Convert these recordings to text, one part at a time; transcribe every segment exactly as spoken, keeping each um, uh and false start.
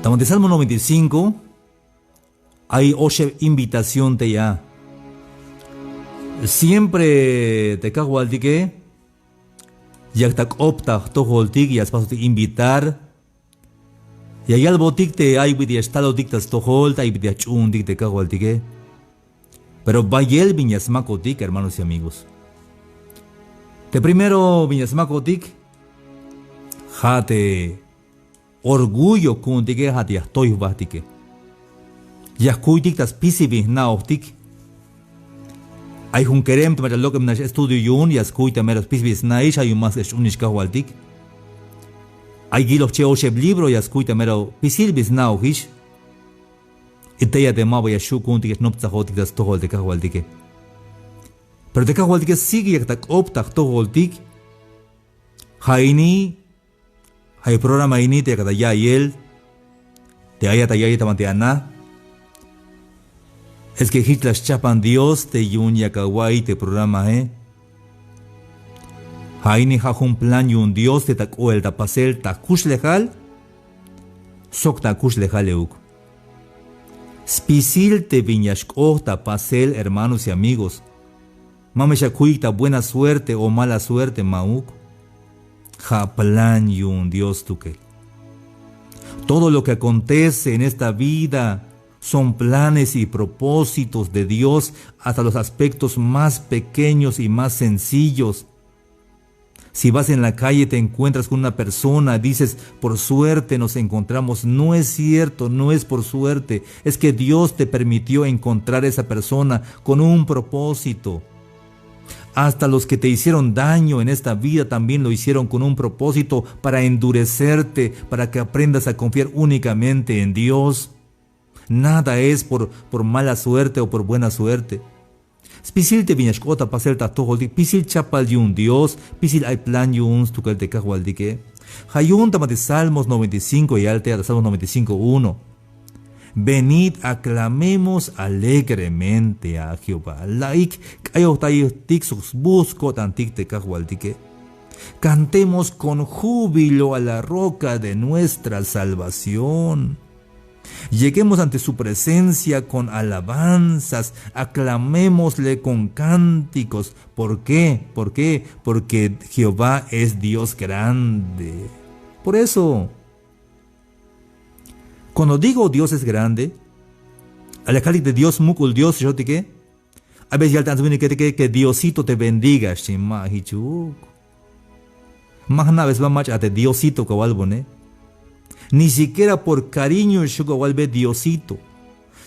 Ta banti Salmo noventa y cinco, ay oxeb invitación tey a. Siempre te kajwaltike yak ta k'op ta jtojoltik, ya spasotik invitar. Ya yalbotik te ay bit'il ya xtalotik ta stojol, te ay bit'il ya jch'uuntik te kajwaltike. Pero bayel bin ya smakotik, hermanos y amigos. Te primero bin ya smakotik, ja' te orgullo ku'untike, ja' te ya jtoy jbajtike. Ya jkuytik ta spisil bin jna'ojtik. Ay jun kerem te mach'a lok'em nax estudio yu'un, ya skuy ta mero spisil bin sna'ix, ja' yu'un más xch'uunix kajwaltik. Ay yiloj che oxeb libro, ya skuy ta mero spisil bin sna'ojix. Y tey a te maba ya xju' ku'untik ya xnoptsajotik ta stojol te kajwaltike. Pero te kajwaltike sigue yak ta k'op ta jtojoltik. Ja' ini, ja' programa ini te yak ta ya'iyel, te ayat ta ya'iyel ta banti ana. Es que jich la xchajpan Dios te yu'un yak awa'iy te programae. Ja' ini ja' jun plan yu'un Dios te ta k'oel ta pasel ta jkuxlejal sok ta akuxlejal euk. Spisil te bin ya xk'ot ta pasel, hermanos y amigos. Ma me xakuyik ta buena suerte o mala suerte, ma'uk. Ja' plan yu'un Dios stukel. Todo lo que acontece en esta vida son planes y propósitos de Dios, hasta los aspectos más pequeños y más sencillos. Si vas en la calle, te encuentras con una persona, dices: "Por suerte nos encontramos". No es cierto, no es por suerte. Es que Dios te permitió encontrar esa persona con un propósito. Hasta los que te hicieron daño en esta vida también lo hicieron con un propósito, para endurecerte, para que aprendas a confiar únicamente en Dios. Nada es por, por mala suerte o por buena suerte. Spisil te bin ya xk'ot ta pasel ta jtojoltik, spisil chapal yu'un Dios, spisil ay plan yu'un stukel te kajwaltike. Ja' yu'un ta banti Salmos noventa y cinco, ya yal tey a ta Salmos noventa y cinco uno: "Venid, aclamemos alegremente a Jehová". La'ik k'ayojtaytik sok sbuts ko'tantik te kajwaltike. "Cantemos con júbilo a la roca de nuestra salvación. Lleguemos ante su presencia con alabanzas, aclamémosle con cánticos". ¿Por qué? ¿Por qué? Porque Jehová es Dios grande. Por eso, cuando digo Dios es grande, a la kaltik te Dios muk'ul Dios xotike, a veces yal te ants winike que Diosito te bendiga, xchi, ma jichuk. Ma jna'be sba mach'a te Diosito kawalbone. Ni siquiera por cariño xju' kawalbe Diosito,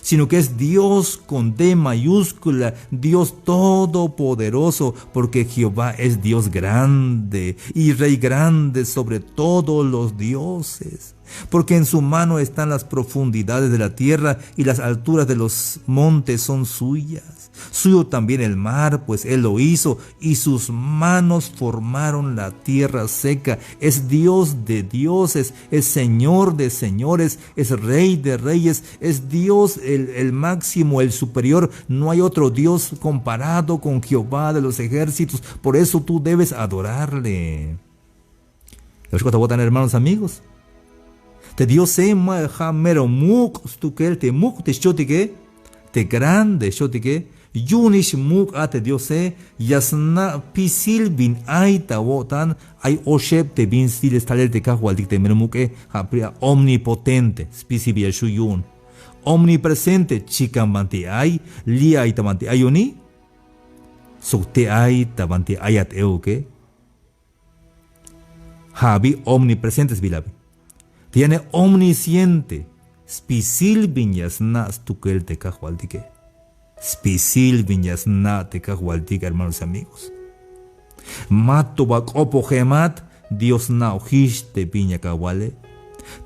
sino que es Dios con D mayúscula, Dios todopoderoso, porque Jehová es Dios grande y Rey grande sobre todos los dioses. Porque en su mano están las profundidades de la tierra y las alturas de los montes son suyas. Suyo también el mar, pues él lo hizo, y sus manos formaron la tierra seca. Es Dios de dioses, es Señor de señores, es Rey de reyes, es Dios el, el máximo, el superior. No hay otro Dios comparado con Jehová de los ejércitos. Por eso tú debes adorarle. Ya xk'ot awo'tan, hermanos, amigos. Te Diose ma ja' mero muk' stukel, te muk' te xchotike, te grande xchotike, yu'unix muk' a te Diose. Ya sna' spisil bin ay ta awo'tan. Ay oxeb te bin stil stalel te Kajwaltik te mero muk'e, ja' pri a omnipotente, spisil bin ya xju' yu'un. Omnipresente, chikan banti ay, li' ay ta banti ay yu'uni, sok te ay ta banti ayat euke. Ja' abi omnipresente sbiil abi. Te yane omnisciente, spisil bin ya sna' stukel te Kajwaltike. Spisil bin ya sna' te Kajwaltik, hermanos y amigos. Mato ba k'opojemat, Dios sna'ojix te bin yak awale.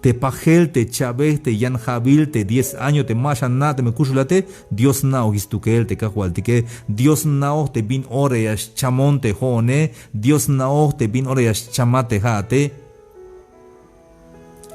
Te pajel, te cha'bej, te yan ja'bil, te diez año te ma xana' teme kuxulate, Dios sna'ojix stukel te Kajwaltike. Dios sna'oj te bin ora ya xchamon te jo'one. Dios sna'oj te bin ora ya xchamat te ja'ate.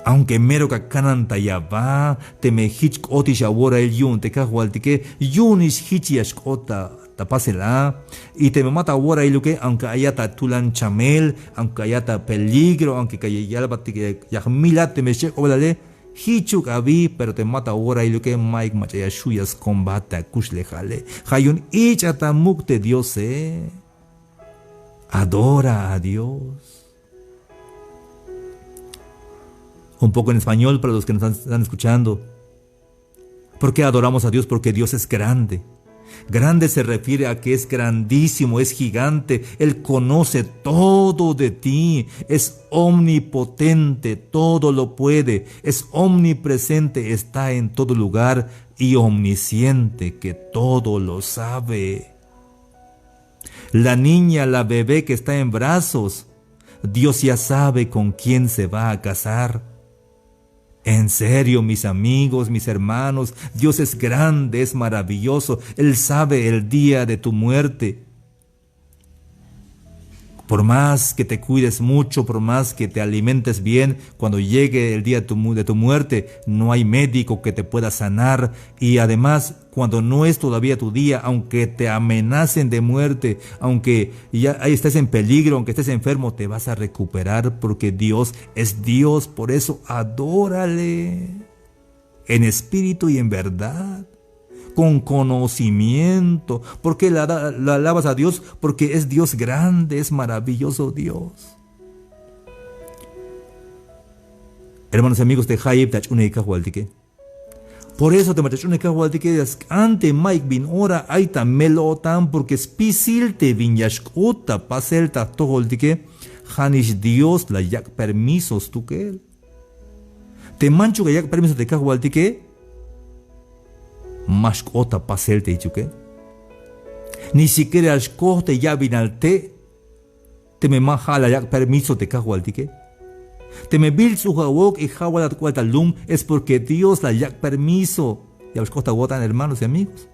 Aunque mero ka kanantay aba, teme jich k'otix aworail yu'un te Kajwaltike, yu'unix jich ya xk'ot ta ta pasel a. Y teme ma ta aworailuke, aunque ayat ta tulan chamel, aunque ayat ta peligro, aunque ka yalbatik ya jmilat teme xchek'oblale, Jichuk abi, pero te ma ta orahiluke, mayuk mach'a ya xju' ya skombat te akuxlejale. Ja' yu'un ich'a ta muk' te Diose. Adora a Dios. Un poco en español para los que nos están, están escuchando. ¿Por qué adoramos a Dios? Porque Dios es grande. Grande se refiere a que es grandísimo, es gigante. Él conoce todo de ti. Es omnipotente, todo lo puede. Es omnipresente, está en todo lugar y omnisciente, que todo lo sabe. La niña, la bebé que está en brazos, Dios ya sabe con quién se va a casar. En serio, mis amigos, mis hermanos, Dios es grande, es maravilloso. Él sabe el día de tu muerte. Por más que te cuides mucho, por más que te alimentes bien, cuando llegue el día de tu mu-, de tu muerte, no hay médico que te pueda sanar. Y además, cuando no es todavía tu día, aunque te amenacen de muerte, aunque ya ahí estés en peligro, aunque estés enfermo, te vas a recuperar porque Dios es Dios. Por eso adórale en espíritu y en verdad, con conocimiento. ¿Por qué la, la alabas a Dios? Porque es Dios grande, es maravilloso Dios. Hermanos y amigos, te jayeb ta ch'unej kajwaltike. Por eso te mach'a ch'unej kajwaltike, ya sk'an te mayuk bin ora ay ta mel-o'tan, porque spisil te bin ya xk'ot ta pasel ta jtojoltike, ja'nix Dios la yak' permiso stukel. Te manchuk ya yak' permiso te kajwaltike, ma xk'ot ta pasel te jichuke. Ni siquiera xkoj te yabinal te' teme ma ja' la yak' permiso te kajwaltike. Teme bil ts'uj awok' y ja' walat k'ual ta lum, es porque Dios la yak' permiso. Ya xk'ot ta awo'tan, hermanos y amigos.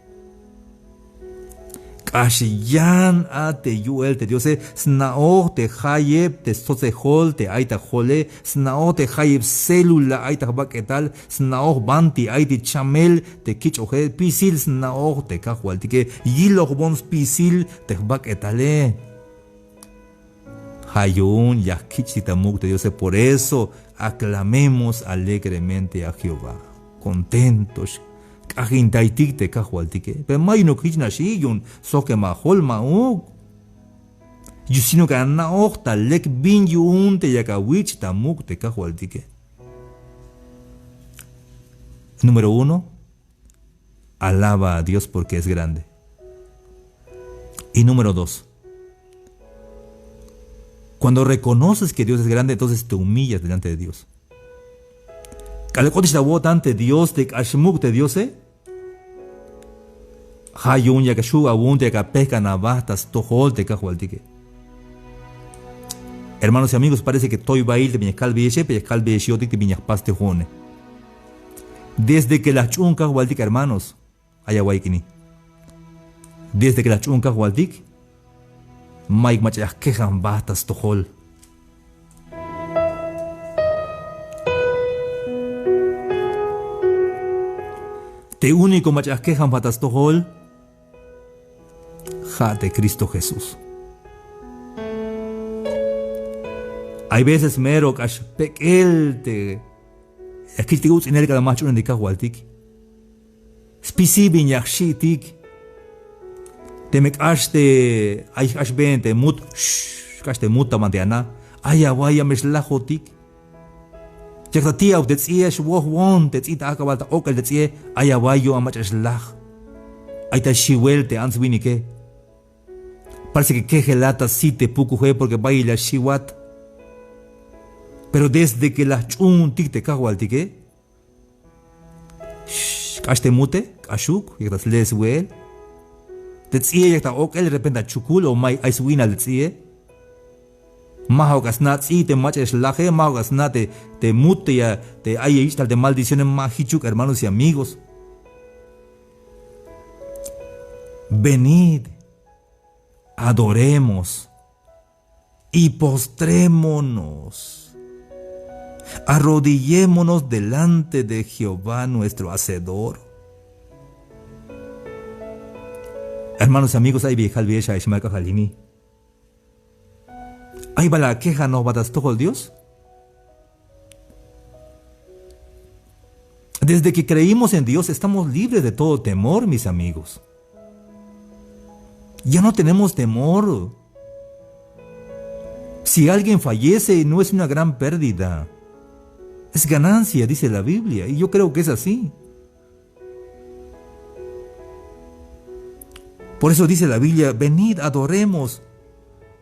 K'ax yan a te yu'el te Diose, sna'oj te jayeb te stsotsejol te ay ta jole, sna'oj te jayeb célula ay ta jbak'etal, sna'oj banti ay te chamel te kich'oje, spisil sna'oj te kajwaltike, yilojbon spisil te jbak'etale. Ja' yu'un ya jkich'tik ta muk' te Diose, por eso aclamemos alegremente a Jehová. Contentos, k'ajintaytik te kajwaltike. Pero ma yu'unuk jich nax i, yu'un sok ma jol ma'uk. Yu'un sino que ana'oj ta lek bin yu'un te yak awich' ta muk' te kajwaltike. Número uno, alaba a Dios porque es grande. Y número dos, cuando reconoces que Dios es grande, entonces te humillas delante de Dios. K'alal k'otix ta awo'tan te Dios te k'ax muk' te Diose, ja' yu'un yak axu' awu'un te yak apejk'an aba ta stojol te kajwaltike. Hermanos y amigos, parece que toybail te bin ya kalbeyexe, pero ya kalbeyex yo'tik te bin ya jpas te jo'one. Desde que la jch'uun kajwaltik, hermanos, ay awa'iy ini. Desde que la jch'uun kajwaltik, mayuk mach'a ya jkejan jba ta stojol. Te único mach'a ya jkejan jba ta stojol, ja' te Cristo Jesús. Hay veces mero k'ax pek'el te ya kich'tik uts'inel k'alal ma jch'uunentik kajwaltik. Spisil bin ya jxi'tik. Teme k'ax te ay jk'axbeen te mut, k'ax te mut ta banti ana, ay awa'iy ya me xlajotik. Yak ta ti'auk te ts'i'e, xwojwon te ts'i' ta ajk'abal ta ok'el te ts'i'e, ay awa'iy yu'un a mach'a xlaj. Ay ta xiwel te ants winike. Parece que kejelat ta sit te pukuje porque bayel ya xiwat. Pero desde que la jch'uuntik te kajwaltike, k'ax te mute, k'axuk, yak ta sle swe'el. Te ts'i'e yak ta ok'el, de repente achukul o may ay swinal te ts'i'e. Ma ja'uk a sna' ts'i' te mach'a ya xlaje, ma ja'uk a sna' te, te mut te ya, te ay ya yich' tal te maldiciones, ma jichuk, hermanos y amigos. Venid, adoremos y postrémonos. Arrodillémonos delante de Jehová nuestro Hacedor. Hermanos y amigos, ay bi kalbeyex a ix ma k'ajk'al ini. Ay bal akejanoj jba ta stojol Dios. Desde que creímos en Dios, estamos libres de todo temor, mis amigos. Ya no tenemos temor. Si alguien fallece, no es una gran pérdida. Es ganancia, dice la Biblia, y yo creo que es así. Por eso dice la Biblia: "Venid, adoremos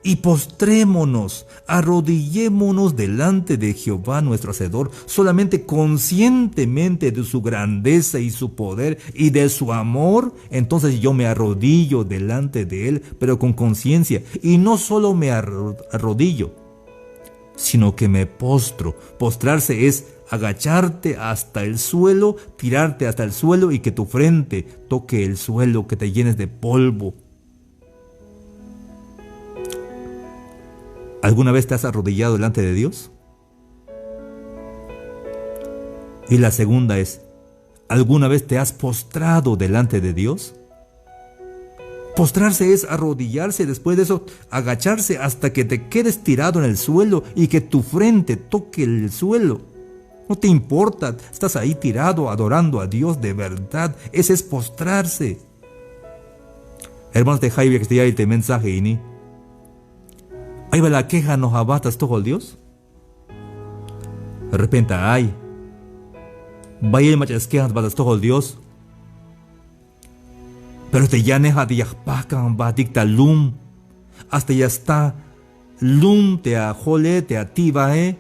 y postrémonos, arrodillémonos delante de Jehová nuestro Hacedor", solamente conscientemente de su grandeza y su poder y de su amor, entonces yo me arrodillo delante de Él, pero con conciencia. Y no solo me arro-, arrodillo, sino que me postro. Postrarse es agacharte hasta el suelo, tirarte hasta el suelo y que tu frente toque el suelo, que te llenes de polvo. ¿Alguna vez te has arrodillado delante de Dios? Y la segunda es, ¿alguna vez te has postrado delante de Dios? Postrarse es arrodillarse, después de eso agacharse hasta que te quedes tirado en el suelo y que tu frente toque el suelo. No te importa, estás ahí tirado adorando a Dios de verdad. Ese es postrarse. Hermanos, te jaybe ya que te mensaje ini. ¿Ay bal la queja no jabata stojol Dios? De repente ay. Bayel mach'a ya skejantbat ta stojol Dios. Pero te yaneja te ya jpajkanbatik ta lum. Hasta ya sta lum te ajole, te ati'bae.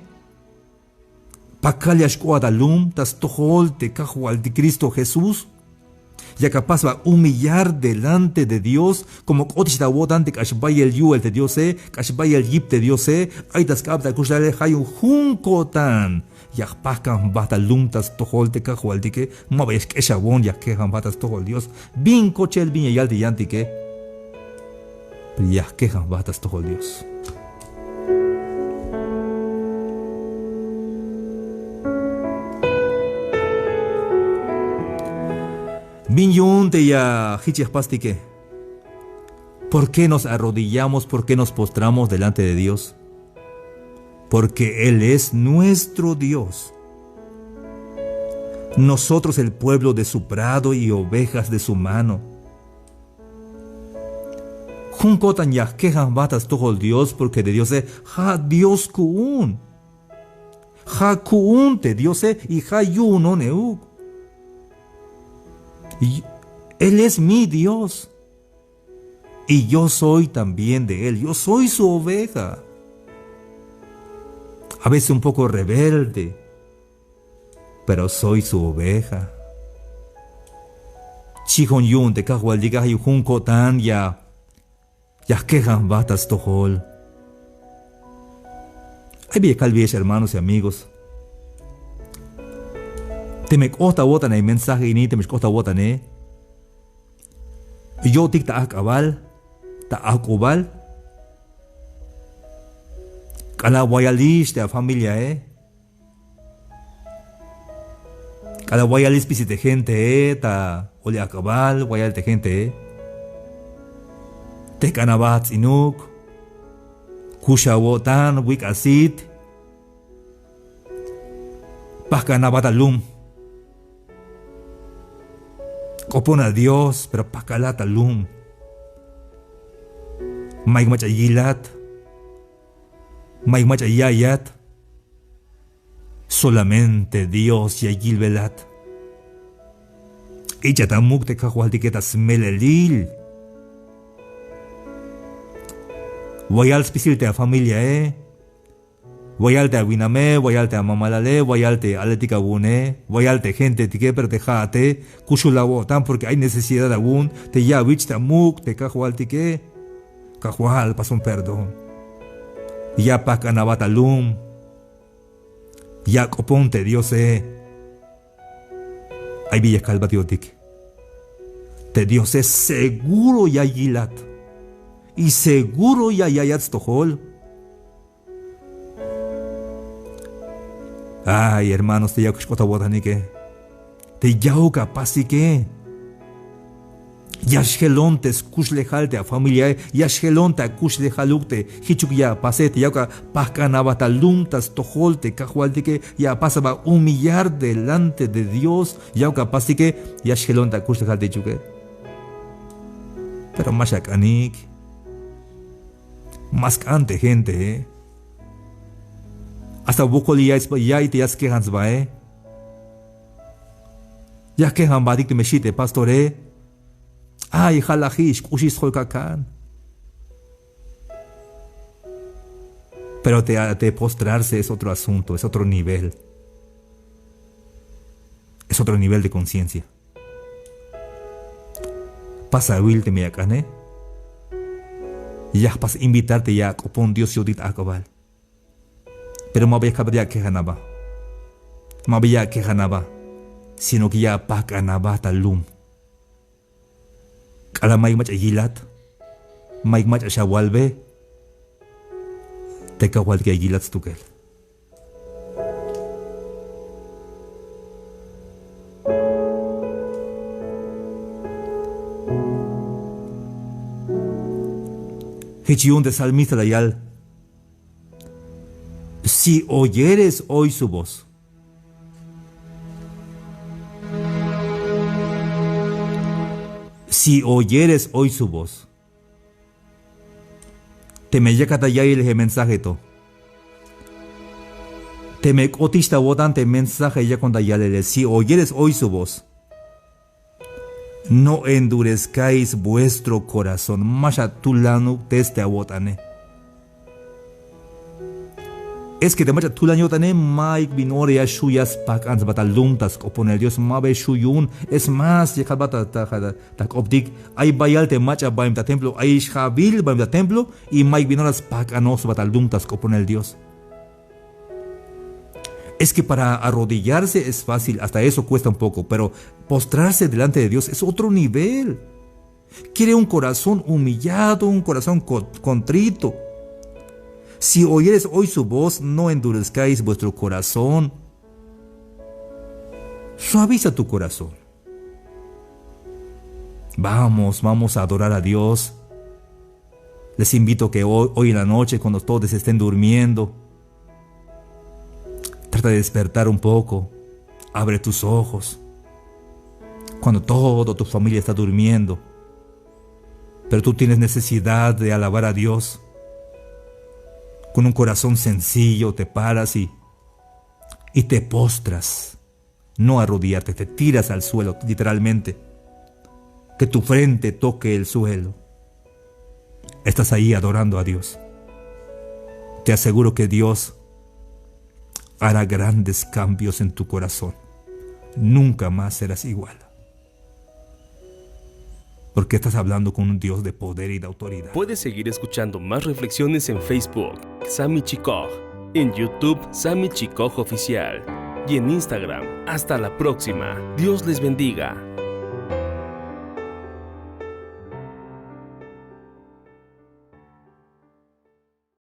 Pakal ya xk'oat ta lum ta stojol te Kajwaltik Cristo Jesús. Yak apas ba humillar delante de Dios, como k'otix ta awo'tan te k'ax bayel yu'el te Diose, k'ax bayel yip te Diose, ay ta sk'ab ta kuxlejale, ja' yu'un jun ko'tan ya jpajkan jba ta lum ta stojol te Kajwaltike, ma ba ya xk'exawon ya jkejan jba ta stojol Dios. Bin kochel, bin ya yal te yantike. Pero ya jkejan jba ta stojol Dios. Bin yu'un te ya jich ya jpastike. ¿Por qué nos arrodillamos? ¿Por qué nos postramos delante de Dios? Porque Él es nuestro Dios. Nosotros el pueblo de su prado y ovejas de su mano. Jun ko'tan ya jkejan jba ta stojol Dios, porque te Diose ja' Dios ku'un. Ja' ku'un te Diose y ja' yu'unon euk. Y Él es mi Dios. Y yo soy también de Él. Yo soy su oveja. A veces un poco rebelde, pero soy su oveja. Chijon yu'un te Kajwaltike, ja' yu'un jun ko'tan ya, ya jkejan jba ta stojol. Ay bi ya kalbeyex, hermanos y amigos. Teme k'ot awo'tan e mensaje ini, teme xk'ot awo'tane, yo'tik ta ajk'abal, ta ajk'ubal. K'alal wayalix te afamiliae. K'alal wayalix spisil te gentee, ta oli ajk'abal, wayal te gentee. Tejk'an aba ts'inuk. Kux awo'tan, wik' asit. Pajk'an aba ta lum. K'opona Dios, pero pajk'ala ta lum. Mayuk mach'a yilat. Mayuk mach'a ya'iyat. Solamente Dios ya yilbelat. Ich'a ta muk' te Kajwaltike ta smelelil. Wayal spisil te afamiliae. Wayal te awiname, wayal te amamalale, wayal te aletik awu'une, wayal te gentetike, pero te ja'ate kuxul awo'tan porque ay necesidad awu'un te ya awich' ta muk' te Kajwaltike. Kajwal, pason perdón. Ya pajk'an aba ta lum. Ya k'opon te Diose. Ay bi ya kalbat yo'tik. Te Diose seguro ya yilat. Y seguro ya ya'iyat stojol. Ay, hermanos, te yauk xk'ot awo'tanike. Te yauk apasike. Ya xjelon te skuxlejal te afamiliae, ya xjelon te akuxlejaluk te jichuk ya apase, te yakuk apajk'an aba ta lum ta stojol te Kajwaltike, ya apas aba humillar delante de Dios, yakuk apasike, ya xjelon te akuxlejal te jichuke. Pero ma xak'anik. Ma sk'an te gentee. Hasta wokol ya, ya te ya skejan sbae. Ya jkejan jbatik teme xi' te pastore. Ay, jalaji, xk'uxi sjol kakan. Pero te, te postrarse es otro asunto, es otro nivel. Es otro nivel de conciencia. Pasawil teme ya ak'ane. Ya jpas invitar te ya ak'opon Dios yo'tik ta ajk'abal. Pero maba ya kalbat ya akejan aba. Maba ya akejan aba. Sino que ya apajk'an aba ta lum. K'alal mayuk mach'a yilat, mayuk mach'a xawalbe, te Kajwaltike ya yilat stukel. Jich yu'un te salmista la yal: Si oyeres hoy su voz. Si oyeres hoy su voz. Teme yakat ta ya'iyel mensaje to. Teme k'otix ta awo'tan te mensaje yakon ta yalele: Si oyeres hoy su voz. No endurezcáis vuestro corazón. Ma xatulanuktes te awo'tane. Es que te mach'a tulan yo'tane, mayuk bin ora ya xju' ya spajk'an sba ta lum ta sk'oponel Dios, maba xju' yu'un. Es más, ya kalbat ta, ta, ta jk'optik, ay bayal te mach'a baem ta templo, ayix ja'bil baem ta templo, y mayuk bin ora spajk'anoj sba ta lum ta sk'oponel Dios. Es que para arrodillarse es fácil, hasta eso cuesta un poco, pero postrarse delante de Dios es otro nivel. Quiere un corazón humillado, un corazón co-, contrito. Si oyeres hoy su voz, no endurezcáis vuestro corazón. Suaviza tu corazón. Vamos, vamos a adorar a Dios. Les invito que hoy, hoy en la noche, cuando todos estén durmiendo, trata de despertar un poco. Abre tus ojos. Cuando toda tu familia está durmiendo, pero tú tienes necesidad de alabar a Dios, con un corazón sencillo te paras y, y te postras. No arrodillarte, te tiras al suelo, literalmente. Que tu frente toque el suelo. Estás ahí adorando a Dios. Te aseguro que Dios hará grandes cambios en tu corazón. Nunca más serás igual. Porque estás hablando con un Dios de poder y de autoridad. Puedes seguir escuchando más reflexiones en Facebook, Sami Chikoj, en YouTube, Sami Chikoj Oficial, y en Instagram. Hasta la próxima. Dios les bendiga.